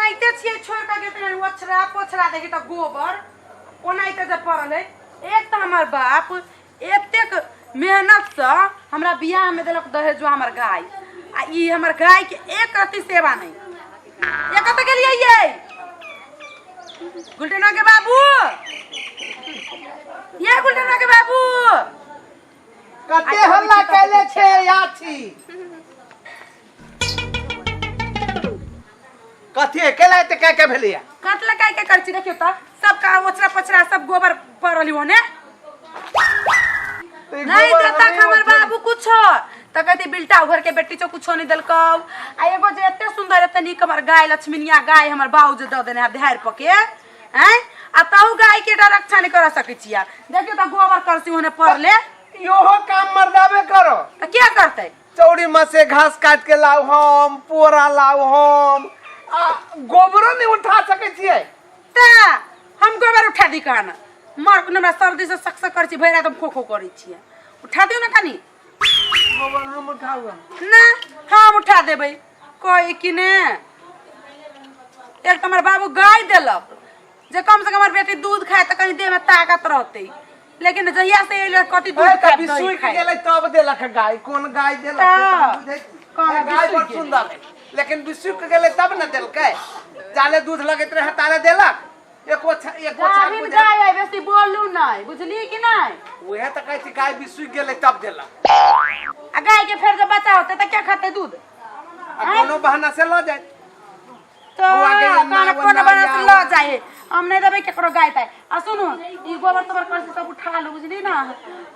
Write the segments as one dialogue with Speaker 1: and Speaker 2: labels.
Speaker 1: ओनाहिते छियै छोड़ के गेल रहे ओछरा पोछरा देखी तऽ गोबर ओनाहिते जे पड़ल है। एक तऽ हमर बाप एतेक मेहनतसँ हमरा बियाहमे देलक दहेजुआ हमर गाय, आ ई हमर गाय के एक रत्ती सेवा नहीं। ये कतऽ गेलियै ये गुलटना के बाबू? ये गुलटना के बाबू,
Speaker 2: कते हल्ला कैले छे याची? कथी केला एते क्या क्या भेलैया?
Speaker 1: कत लगा के कर छी? देखियो त सब का ओचरा पचरा सब गोबर पड़ल होने।
Speaker 2: तऽ ई
Speaker 1: नहीं
Speaker 2: गोबर
Speaker 1: देता
Speaker 2: हम
Speaker 1: हमर
Speaker 2: नहीं।
Speaker 1: बाबू कुछो त कहते बिल्टा घर के बेटी छो, कुछो नहीं देलकौ। आ एगो जे एते सुंदर एते नीक हमर गाय लक्ष्मीनिया गाय हमर बाबू जे दऽ देने है देहार पके हैं, आ तहु गाय के डर रक्षा नहीं कर सकै छियै। देखियो त गोबर करसी होने पड़ले।
Speaker 2: इहो काम मर्दाबे करो।
Speaker 1: त के करतै?
Speaker 2: चौड़ी में से घास काट के लाउ हम, पोरा लाउ हम, आ गोबरो नहीं उठा सकै छियै?
Speaker 1: त हम गोबर उठा दी कहना मर हमरा सर्दी से सक सक करै छी, भरि रात हम खो खो करै छियै। उठा दियौ ने कनी।
Speaker 2: गोबर हम उठाउ?
Speaker 1: ना, हम उठा देबै। कहै कि ने एक तऽ हमर बाबू गाय देलक जे कम से कम हमर बेटी दूध खाए तऽ कनी देह में ताकत रहतै, लेकिन जहिया से एलै कथी दूध
Speaker 2: ए, तऽ
Speaker 1: खायब, दही
Speaker 2: बिसुकि
Speaker 1: खायब।
Speaker 2: गेलै तब देलक गाय। कोन गाय देलक से तऽ हम बुझै छी।
Speaker 1: कोन
Speaker 2: ए, गाय
Speaker 1: बिसुकि
Speaker 2: बड़
Speaker 1: गेलै?
Speaker 2: सुंदर है, लेकिन बिसुक गेलै तब ने देलकै। जाले दूध लगैत रहे ताले देलक। एको छाक
Speaker 1: गाभिन
Speaker 2: बुझा-
Speaker 1: गाय है, बेसी बोलू नहीं, बुझलिए कि नहीं?
Speaker 2: उहे तऽ कहै छी, गाय बिसुकि गेलै तब देलक।
Speaker 1: आ गाय के फेर जब बच्चा होते तऽ क्या खाते दूध?
Speaker 2: आ कोनो बहाना से लऽ जाय।
Speaker 1: तो
Speaker 2: बौआ के
Speaker 1: कोनो
Speaker 2: एना
Speaker 1: कोनो
Speaker 2: ओना
Speaker 1: बना से
Speaker 2: या
Speaker 1: लऽ जाए, हम नहीं देबै केकरो गाय ताय। आ सुनू, ई गोबर तोबर कर से सब उठा लू, बुझली ना?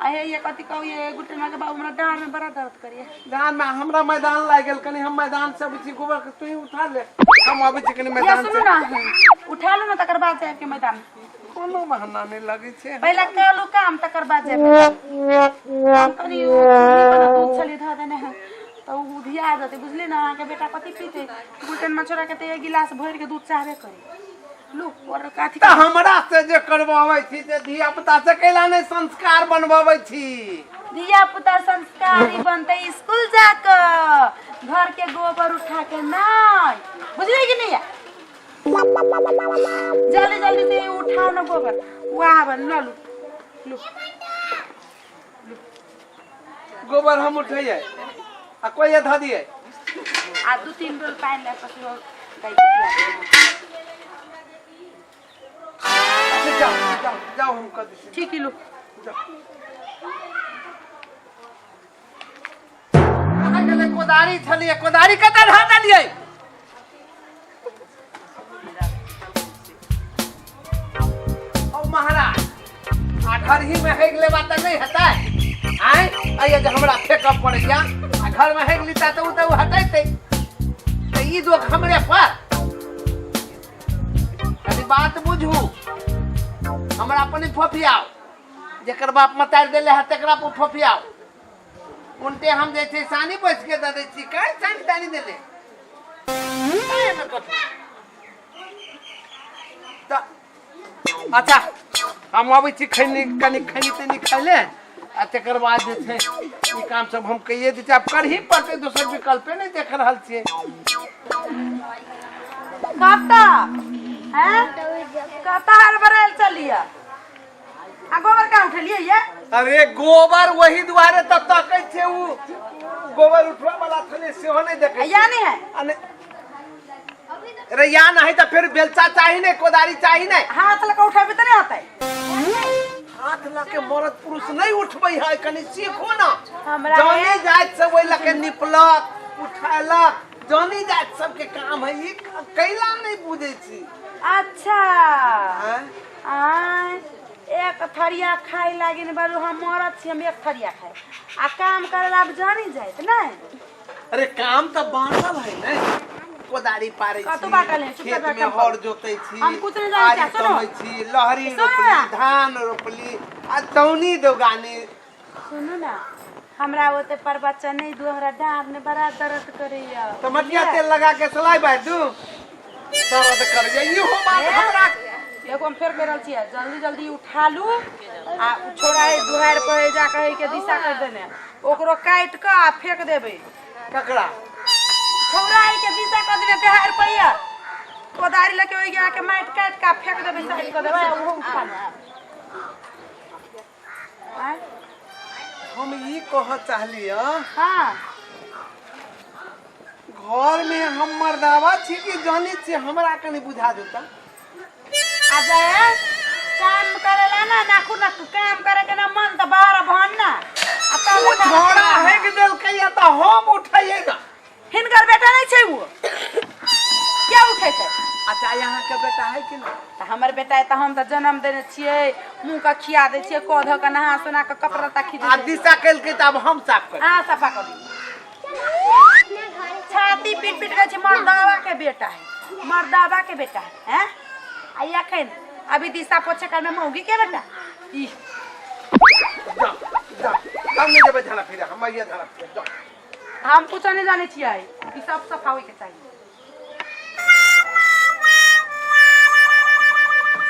Speaker 1: आ हे ये कथी कहू ये गुटे के बाबू, हमरा डाँड़ में बड़ा दर्द करिए।
Speaker 2: धान में हमरा मैदान लागि गेल, कनी हम मैदान से अबै छी। गोबर के तू ही उठा ले, हम अबै छी कनी
Speaker 1: ये
Speaker 2: मैदान
Speaker 1: सुनू
Speaker 2: से।
Speaker 1: ना, उठा लू ना, तकर बाद जाए के मैदान।
Speaker 2: कोनो बहाना नहि लगै छै।
Speaker 1: पहले कर लू काम, तकर बाद जाए मैदान। हम कनी उ चूल्ही पर दूध छली धऽ देने है तऽ उ उधिया जेतै, बुझली ना? अहाँके बेटा कथी पीतै? गुलटन मछोड़ा के तऽ एक गिलास भरि के दूध चाहबे करी। लू और कथी?
Speaker 2: तऽ हमरा से जे करबाबै छी से धिया पुता से कैला नहि संस्कार बनबाबै छी?
Speaker 1: धिया पुता संस्कारी बनतै स्कूल जाकऽ, घर के गोबर उठा के नहीं, बुझलियै कि नहीं? जल्दी जल्दी से उठाओ ना गोबर। वाह, बन ल लू लू।
Speaker 2: गोबर हम उठैयै आ कोई धऽ दियै।
Speaker 1: आ दू तीन डोल पानि लए कऽ सेहो गाय के पिया देबै।
Speaker 2: अच्छा, जाओ जाओ जाओ, हम कऽ दै छी।
Speaker 1: ठीक है, लू।
Speaker 2: जाओ। कहाँ गेलै कोदारी छलियै? कोदारी कतऽ धऽ देलियै? ओ महाराज, आ घर ही में हेग लेबा तऽ नहि हेतै? आँय, आइए जे हमरा फेकऽ पड़ैया। आ घर में हेग लीता तऽ उ तऽ उ हटेतै, तऽ ई दोख हमरे पर। कनी बात बुझू, हमरा अपन फोफियाओ, जेकर बाप मतारि देले है तकरा पर फोफियाओ। उनटे हम जे छै सानी बैस के दऽ दै छी। काहे सानी तानी देले? काहे एहिमे कथी? तऽ अच्छा, हम अबै छी खैनी, कनी खैनी तैनी खाइ ले, आ तकर बाद जे छै ई काम सब हम कहिए दै छी। आब करही पड़तै, दोसर विकल्पे नहि देख रहल छियै।
Speaker 1: कतऽ हैं? कतऽ हड़बड़ायल चलिया? आ गोबर कहाँ उठेलियै ये?
Speaker 2: अरे गोबर वही दुआरे तब तकै छै। उ गोबर उठबै वाला छलै, सेहो नहि देखै।
Speaker 1: या नहीं है?
Speaker 2: आ नहि अरे, या नहीं तऽ फेर बेलचा चाही नहि, कोदारी चाही नहि।
Speaker 1: हाथ लऽ कऽ उठेबै तऽ नहि होतै?
Speaker 2: हाथ लऽ के मरद पुरुष नहि उठबै है, कनि सीखू ना।
Speaker 1: हमरा
Speaker 2: जने जाति सब ओहि लऽ के निपलक उठेलक, जने जाति सबके काम है। ई कैला नहि बुझै छी?
Speaker 1: अच्छा।
Speaker 2: आँय?
Speaker 1: आँय, एक थरिया खाय लागिन बारू। हम मरद छी, हम एक थरिया खाय आ काम करे ला आब जानी जाइत नहि।
Speaker 2: अरे काम तऽ बाँटल है ने, कोदारी पारै
Speaker 1: कतौ
Speaker 2: छी,
Speaker 1: बाँटल है? चुपचाप
Speaker 2: खेत में
Speaker 1: काम
Speaker 2: हर
Speaker 1: करू।
Speaker 2: जोतै छी,
Speaker 1: हम कुछ नहीं जानै
Speaker 2: आरी
Speaker 1: छी, सुनू।
Speaker 2: तमै छी, लहरी
Speaker 1: सुनू
Speaker 2: रोपली,
Speaker 1: ना।
Speaker 2: धान रोपली आ दौनी दोगानी।
Speaker 1: सुनू ना, हमरा ओते प्रवचन नहीं दू, हमरा डाँड़ में बड़ा दर्द करैया।
Speaker 2: तऽ मटिया तेल लगा के सलाई बारि दू। दर्द करैया इहो बात हमरा।
Speaker 1: देखो, हम फेर कहि रहल छियै, जल्दी जल्दी उठा लू आ छोड़ा दुहारि पर जा कहे के दिशा कर देने, ओकरो काटि कऽ आ फेंक देबै।
Speaker 2: ककरा?
Speaker 1: छौड़ा के दिशा कर देने दुहारि पर। कोदारी लेके ओहि आके माटि काटि के फेंक देबै, साइड कऽ देबै, ओहो उठा लेबै। आँय?
Speaker 2: हम ई कहऽ चाहलियै।
Speaker 1: हाँ।
Speaker 2: घर में हम मर्दावा छी कि जानी छी, हमरा कनी बुझा देता।
Speaker 1: आ जाए काम करेला ना नाखू ना काम करे के ना मन त बाहर भन ना आ तब
Speaker 2: ओ झोड़ा हेक देलकै या त हम उठैयै ना।
Speaker 1: हिनकर बेटा नहीं छै वो क्या उठेतै?
Speaker 2: अच्छा, यहाँ के बेटा है कि ना?
Speaker 1: त हमर बेटा है त हम त जन्म देने छियै, मुंह के खिया दै छियै, कऽ धऽ के नहा सोना के कपड़ा लत्ता खींच
Speaker 2: आ
Speaker 1: दै छियै।
Speaker 2: दिशा केलकै त अब हम साफ कर।
Speaker 1: अहाँ सफा कर दियौ। छाती पीट पीट के छै, मर्दावा के बेटा है, मर्दावा के बेटा है, हैं? आ अखन अभी दिशा पोछे करमे मौगी के बेटा ई।
Speaker 2: जा जा, हम नहीं जेबै झाड़ा फिरे, हम आइए झाड़ा फिरे जा।
Speaker 1: हम कुछो नहीं जाने छियै, ई सब सफा होय के चाहिए।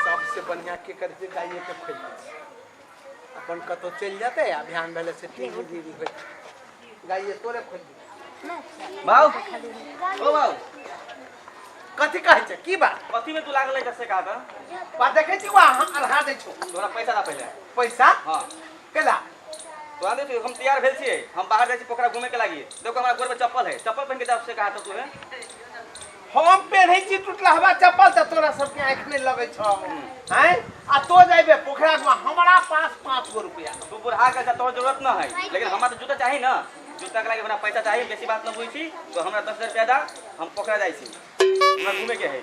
Speaker 2: सबसे बढ़िया के करे छै, गाइये के खोलि दै छै, अपन कतौ चलि जेतै आ ध्यान भेलै से टीवी दीदी होइ गाइये तोरे खोलि दै।
Speaker 3: बाउ, ओ बाउ।
Speaker 2: कथी कहै छै, की बात?
Speaker 3: कथी में तू लागल है से कहा था?
Speaker 2: बात देखै छी वा हम अढ़ा दै छौ।
Speaker 3: तोरा पैसा दा पहिले।
Speaker 2: पैसा?
Speaker 3: हाँ।
Speaker 2: केला?
Speaker 3: तोरा दे, हम तैयार भेल छियै, हम बाहर जाइ छी पोखरा घूमे के लागी। देखो हमरा गोर में चप्पल है, चप्पल पहन के जाओ से कहा था तू है?
Speaker 2: हम पेन्है छी टुटलहबा चप्पल त तोरा सबके आँखि नहि लगै छौ, हैं? आ तो जाइबे पोखरा घुमा, हमरा पास 5 गो रुपया।
Speaker 3: तू बुढ़ा के तोरा जरूरत न है, लेकिन हमरा तो जूता चाही ना, जूता के लागी हमरा पैसा चाही। बेसी बात न बुझै छी तो हमरा 10,000 रुपया दा, हम पोखरा जाइ छी, हमरा घूमे के है।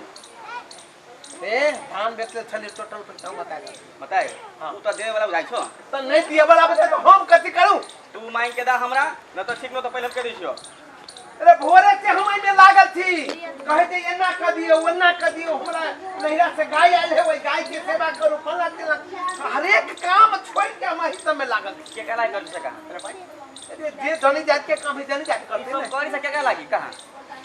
Speaker 2: ए धान बेचले छली, टोटल पैसा बता दे।
Speaker 3: बताए?
Speaker 2: हाँ।
Speaker 3: तू तो देवे वाला बुझाइ छौ।
Speaker 2: त नहीं दिए वाला बता तो हम कथी करू?
Speaker 3: तू मांग के दा हमरा, न तो ठीक न तो पहिले हम कह दै छियौ।
Speaker 2: अरे भोरे से हम एने लागल छी, कहै छै एना कऽ दियौ ओना कऽ दियौ, हमरा नैहरा से गाय आयल है, ओहि गाय के सेवा करू, फल्ला चिल्ला, हरेक काम छोड़ि के हम एहि सब में लागल छी।
Speaker 3: के केला कर सका?
Speaker 2: अरे भाई, अरे जे जनी जात के काम है जनी जात करते
Speaker 3: ई सब
Speaker 2: ने।
Speaker 3: करी से केकरा लागी? कहाँ?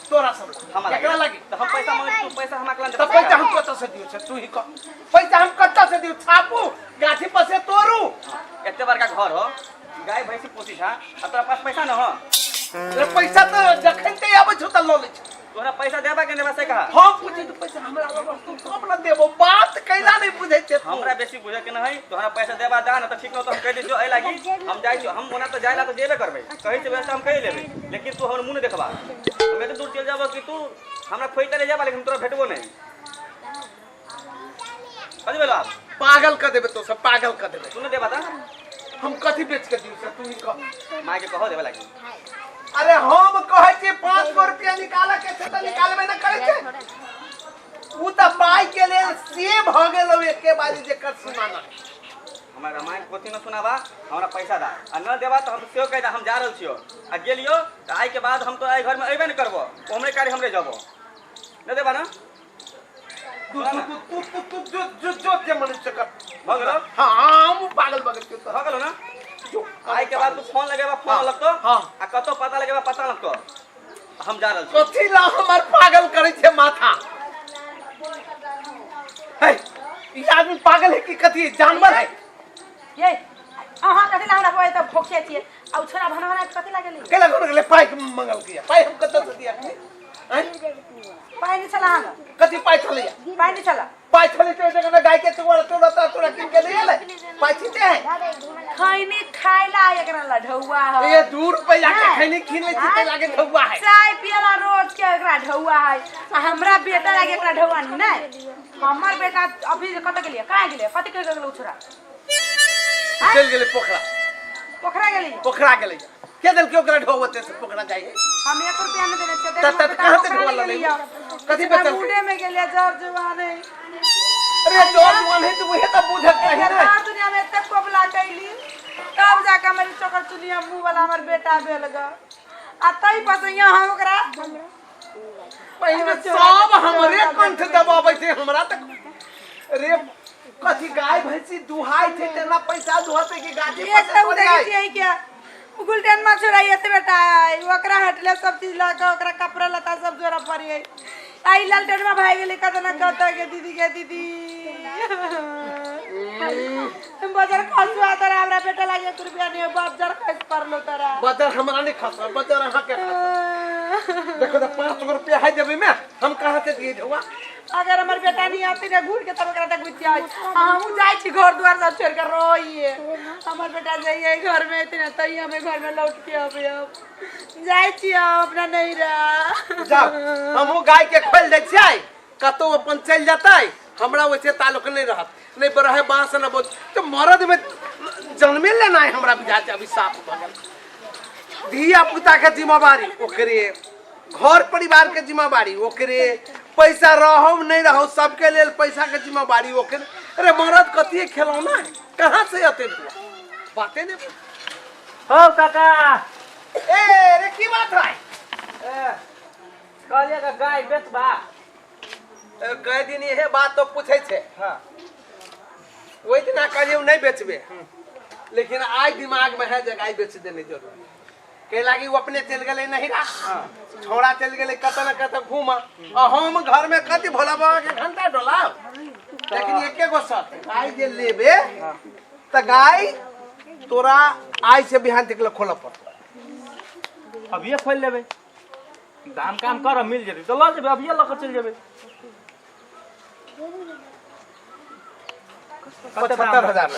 Speaker 2: तोरा सब लागी।
Speaker 3: हमरा
Speaker 2: केकरा लागी?
Speaker 3: त हम पैसा मांगे, तू पैसा हमरा के
Speaker 2: त पैसा हम कतऽ से दियौ से तू ही कह, पैसा हम कतऽ से दियौ? छापू गाछी पर से तोड़ू।
Speaker 3: एते बड़का घर हो, गाय भैंसी पोसी छा, आ तोरा पास पैसा न हो?
Speaker 2: अरे पैसा त जखन ते आबै छौ त लऽ लै छौ।
Speaker 3: तोरा पैसा देबा के देबा से कहा?
Speaker 2: हम पूछै त पैसा हमरा लग तू कब न देबो, बात कैला नहीं बुझै छै तू?
Speaker 3: हमरा बेसी बुझे के न है, तोरा पैसा देबा दा न त ठीक न तो हम कह दै छियौ एहि लागी हम जाइ छियौ। हम ओना त जाइ ला त जेबे करबै, कहै छै व्यवस्था हम कहि लेबै, लेकिन तू हमर मुँह नहि देखबा। हम एते दूर चलि जाबो कि तू हमरा खोजते रहि जाबा, लेकिन हम तोरा भेटबो नहीं। कथी भेलो आब?
Speaker 2: पागल कर देबे तो सब, पागल कर देबे।
Speaker 3: तू न देबा त
Speaker 2: हम कथी बेच के दियौ से तू ही कह।
Speaker 3: माय के कहो देबे लागी।
Speaker 2: अरे हम कहै छी 5 गो रुपया निकालऽ के छै त निकालबे न करै छै। उ त पाइ के लेल से भऽ गेलौ एके बारी जेकर सीमा न।
Speaker 3: हमरा रामायण पोथी न सुनाबा, हमरा पैसा दा, आ न देबा त हम सेहो कहि दा हम जा रहल छियौ, आ गेलियौ त आइ के बाद हम तो एहि घर में अयबे न करबो, हमरे कार्य हमरे जबो। न देबा ना?
Speaker 2: तू तू तू तू तू तू जो जो जो जे मनुष्य कर
Speaker 3: भऽ गेलौ?
Speaker 2: हाँ, हम पागल बगल के
Speaker 3: भऽ गेलौ ना?
Speaker 2: जो
Speaker 3: आइ के बाद तू फोन लगेबा फोन
Speaker 2: हाँ,
Speaker 3: लगतो,
Speaker 2: हाँ।
Speaker 3: आ कतौ पता लगेबा पता लगतो, हम जा रहल छियौ।
Speaker 2: कथी ला हमर पागल करै छै माथा? है, ई आदमी पागल है कि कथी जानवर है?
Speaker 1: ये अहाँ कथी ला हमरा बोए त भोखे छियै, आ उ छोरा भनभना के कथी ला गेली?
Speaker 2: केला घर गेलै पाइ के मंगल किया? पाइ हम कतऽ से दिया? हैं?
Speaker 1: पाइ नहि छला अहाँ लग?
Speaker 2: कथी पाइ छलैया?
Speaker 1: पाइ नहि छला।
Speaker 2: पाइ छलै तो जगह गाय के तोरा तोरा तोरा तोरा किन के ले एलै, पाइ छीटे है।
Speaker 1: खैनी खाइला एकरा लढौआ है।
Speaker 2: ये 2 रुपया के
Speaker 1: हाँ।
Speaker 2: खैनी खीन लै छी ते लागे ढौआ है।
Speaker 1: चाय पियला रोज के एकरा ढौआ है, आ हमरा बेटा लागे एकरा ढौआ नहीं ने। हमर बेटा अभी कतऽ गेलियै, कहाँ गेलियै, कथी कहि गेलै उ छोरा?
Speaker 2: चलि गेलै पोखरा।
Speaker 1: पोखरा गेली?
Speaker 2: पोखरा गेलै। के देलकै ओकरा ढौआ से पोखरा जाइ है?
Speaker 1: हम 1 रुपया नहीं देने छियै।
Speaker 2: त त कहाँ से ढौआ ललै? कथी बेचलकै?
Speaker 1: बूढ़े में गेलियै, जर जुआन है।
Speaker 2: अरे जर जुआन है त उहे त बुझत नहीं ने।
Speaker 1: एकर दुनिया में एते कोबला कैली तब जाके हमर चोकर चुनिया मुंह वाला हमर बेटा भेल ग, आ तई पर से यहाँ हम ओकरा
Speaker 2: पहिने सब हमरे कंठ दबाबै छै हमरा त। अरे कथी गाय भैंसी दुहाइ छै तेना पैसा दुहतै कि गाछी पर
Speaker 1: एक
Speaker 2: से
Speaker 1: तऽ उ
Speaker 2: तोड़ि
Speaker 1: देखै
Speaker 2: आइ?
Speaker 1: छियै के गुलटेन में छोड़ा एते बेटा है, ओकरा हटले सब चीज लऽ के ओकरा कपड़ा लत्ता सब जोड़ा पड़ियै। आई लालटेन में भागि गेलै कतऽ ना कतऽ के दीदी के दीदी बजर खसुआ तोरा, हमरा बेटा लागे 1 रुपया नहीं, बजर खसि पड़लो तोरा।
Speaker 2: बजर हमरा नहीं खसल, बजर अहाँ के खसल। देखो तो 5 गो रुपया है जेबी में, हम कहाँ से दिए ढौआ?
Speaker 1: अगर हमर बेटा नहीं आती ने घूर के तब ओकरा तक बुझिया हमहूँ जाइ छी घर द्वार सब छोड़ के रोइए। हमर बेटा जाइए घर में एते ने तैयो हमें घर में लौट के अबे। अब जाइ छी हम अपना नैहरा।
Speaker 2: जाओ, हमहूँ गाय के खोलि दै छियै, कतौ अपन चलि जेतै, हमरा ओइसे ताल्लुक नहि रहत। नहि रहे बाँस न बोझ तऽ मरद में जन्मे लेनाइ हमरा बुझा छै अभिशाप भऽ गेल। धिया पुता के जिम्मेवारी ओकरे, घर परिवार के जिम्मेवारी ओकरे, पैसा रहो नहीं रहो सबके लेल पैसा के जिम्मेवारी ओकरे। अरे मरद कथी खेलौना है, कहाँ से अते बाते नहीं।
Speaker 3: हो काका।
Speaker 2: ए रे की बात है?
Speaker 3: कहलिए का गाय बेचबा?
Speaker 2: कई दिन इहे बात तो पूछे छे।
Speaker 3: हाँ।
Speaker 2: वही दिना कहलिए नहीं बेचबे, लेकिन आज दिमाग में है जे गाय बेच देने जरूरी। के लागी वो अपने चल गए नहीं रा।
Speaker 3: हाँ।
Speaker 2: छोड़ा चल गए कत न कत घूम, आ हम घर में कति भोला बाबा के घंटा डोलाओ। लेकिन एके गो शर्त, गाय जे लेबे त गाय तोरा आइ से बिहान तक ले खोलऽ पड़तो।
Speaker 3: अभिये खोल लेबे, दाम काम कर मिल जेतै तऽ लऽ जेबै, अभिये लऽ कऽ चलि जेबै।
Speaker 2: 75,000।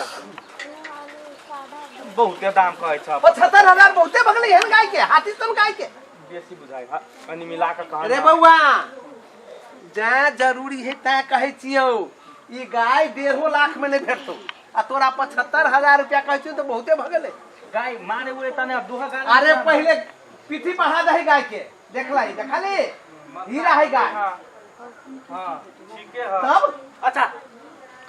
Speaker 3: बहुते दाम कहै छ।
Speaker 2: 75,000 बहुते भगलै एहन गाय के, हाथी सन गाय के।
Speaker 3: बेसी बुझाइ ह, कनि मिला कऽ कह।
Speaker 2: अरे बौआ, जै जरूरी है तैं कहै छियौ, ई गाय 1.5 लाख में नहीं भेटतौ, आ तोरा 75,000 रुपया कहै छियौ तऽ बहुते भऽ गेलै।
Speaker 3: गाय मारे उरे तने दुहा गाय।
Speaker 2: अरे पहिले पीठी बढ़ा दही गाय के, देखला देखली हीरा है गाय।
Speaker 3: हाँ हाँ ठीके है।
Speaker 2: तब
Speaker 3: अच्छा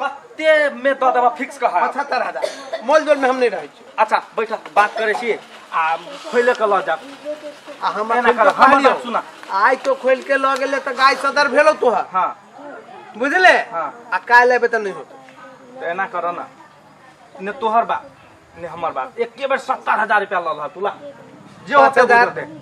Speaker 3: कते में दऽ देबा फिक्स कह?
Speaker 2: 75,000, मोल जोल में हम नहीं रहै छी।
Speaker 3: अच्छा बैठ, बात करै छी आ खोले के लऽ जाब।
Speaker 2: आ हम
Speaker 3: एना कर, हमर बात सुना।
Speaker 2: आइ तो खोल के लऽ गेलै तऽ गाय सदर भेलौ तोहर।
Speaker 3: हाँ।
Speaker 2: बुझले?
Speaker 3: हाँ।
Speaker 2: आ काल्हि एबै तऽ नहीं होतौ।
Speaker 3: तऽ एना कर ना, ने तोहर बाप ने हमर बाप एके बेर 70,000 रुपया लऽ लह तू, ला जे होते
Speaker 2: 5,000।
Speaker 3: बुझल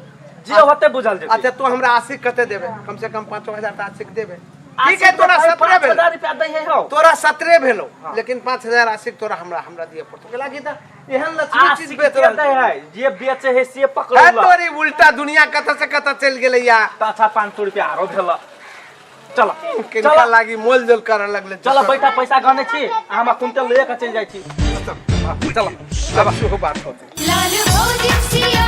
Speaker 3: जे होते बुझल जेतै।
Speaker 2: अच्छा तू हमरा आशिक कते देबे? कम से कम 5,000 तऽ आशिक देबे। ठीक है, तोरा 17 भेलो।
Speaker 3: 5,000 रुपया दै है हौ।
Speaker 2: तोरा 17 भेलो।
Speaker 3: हाँ।
Speaker 2: लेकिन 5,000 आशिक तोरा हमरा हमरा दिए पड़तो। के लागी तऽ एहन लक्ष्मी चीज
Speaker 3: आशिक
Speaker 2: बेच
Speaker 3: के
Speaker 2: रहल
Speaker 3: दै
Speaker 2: छै।
Speaker 3: है, जे बेचे है से पकड़
Speaker 2: है
Speaker 3: ल।
Speaker 2: तोरी उल्टा दुनिया कतऽ से कतऽ चलि गेलै या।
Speaker 3: तऽ अच्छा 500 रुपया आरो भेल। चल
Speaker 2: किनका
Speaker 3: चल
Speaker 2: लागी मोल जोल करऽ लगले।
Speaker 3: चल बैठा, पैसा गने छी आ हम कुंटल ले के चलि जाइ छी। चल
Speaker 2: अब सेहो बात होतै।
Speaker 4: लाल भोजी सिया।